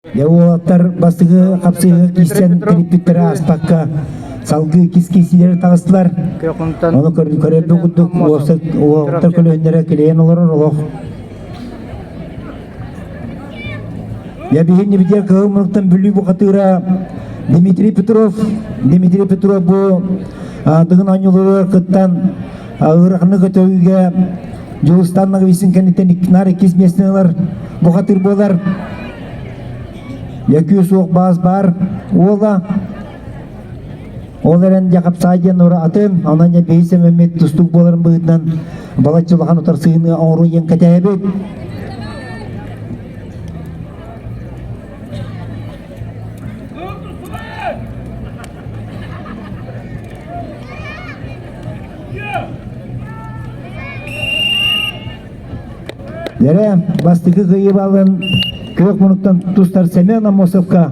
Дьэ уолаттар бастакы хапсыһыыга киирсэн тириппиттэрэ ааспакка салгыы иккис киирсиилэри таҕыстылар. Ону көрөрбүт курдук уолаттар көлөһүннэрэ килэйэн олорор олох. Дьэ биһиги битиэр кыһыл мунуктан Бүлүү бухатыыра Дмитрий Петров. Дмитрий Петров бу Дыгын оонньууларыгар кыттан ыараханы көтөҕүүгэ Дьулустан Ноговицын кэнниттэн наар иккис миэстэни ылар бухатыыр буолар. Якүү суох баас баар уола. Ол эрэн дьэ хапсаай диэн атын, онон дьэ биһи сэмэммит тустуук буоларын быһыытынан балачча улахан утарсыыны оҥоруу диэн кэтэһэбит. Дэрэ бастакы кыайыы балын күөх мунуктан тустар Семен Амосовка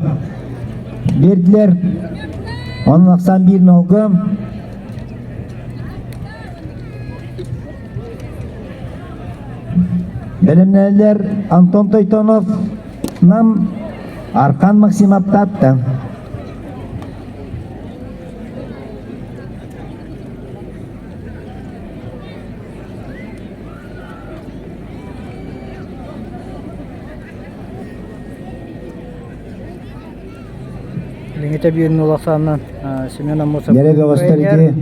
бердилер. Onun ахсан bir нолга. Бэлэмнээлер Антон Тойтонов, Нам Архан Максимов Татта. Билиҥҥитэ биир улаханынан Семен Аммосов Дьэрэ бөҕөстөр ити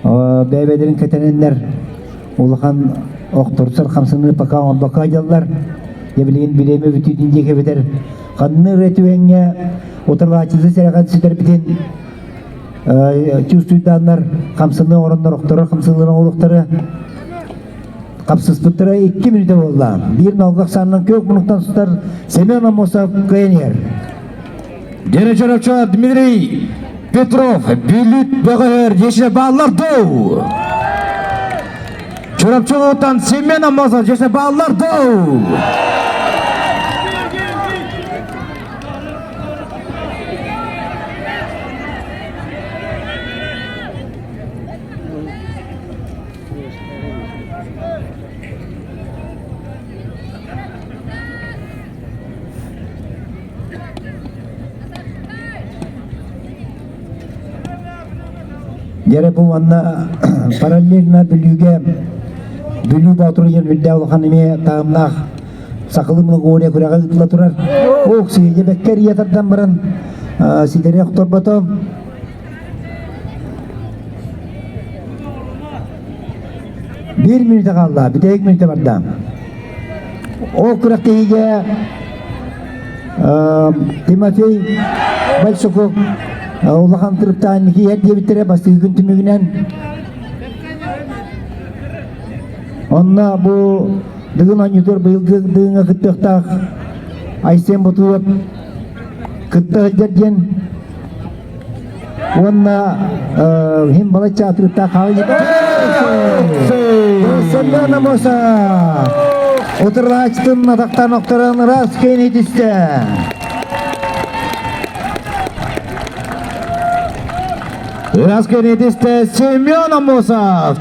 бэйбэдэрин кэтэнэннэр улахан охторсор хамсаныы пока оҥорбокко дьаллар. Дьэ билигин билиэмэ бүтүүтүн диэки эбэтэр ханны эрэ түгэҥҥэ утарылааччысы сэрэҕин сүтэрбитин чувствуйдааннар хамсаныы оҥороннор охторор хамсаныыларын оҥоруохтара хапсыспыттара 2 мүнүүтэ буолла. Биир налга ахсаанынан күөх мунуктан сытар Семен Аммосов кыайан иһэр. Дьэрэ Чорочо Дмитрий Петров Бүлүүт бөҕөһөр дьиэсэ бааллар дуу? Чурапчылыттан Семен Аммосов дьиэсэ бааллар дуу? Дьэрэ бу уонна параллельно Бүлүүгэ Бүлүү Боотур диэн үрдээх улахан эмиэ таһымнаах сахалыы многоборье күрэҕэ ыытылла турар. Ох, сиэйэ бэккэ эрийэ тардан баран ситэри охторбото. Биир мүнүүтэ хаалла, бүтэһик мүнүүтэ барда. Ол күрэхтэһиигэ Тимофей Большаков улахан тырыптаан иһэр диэбиттэрэ бастакы күн түмүгүнэн. Онно бу Дыгын оонньуутугар быйылгы Дыгыҥҥа кыттыахтаах Айсен Ботуев кытта сылдьар диэн уонна иһин балачча атыыттаах хаалый Семен Амосов утарылааччытын атахтан охторон ыраас кэйни түстэ. Ыраас кэйни түстэ Семен Амосов.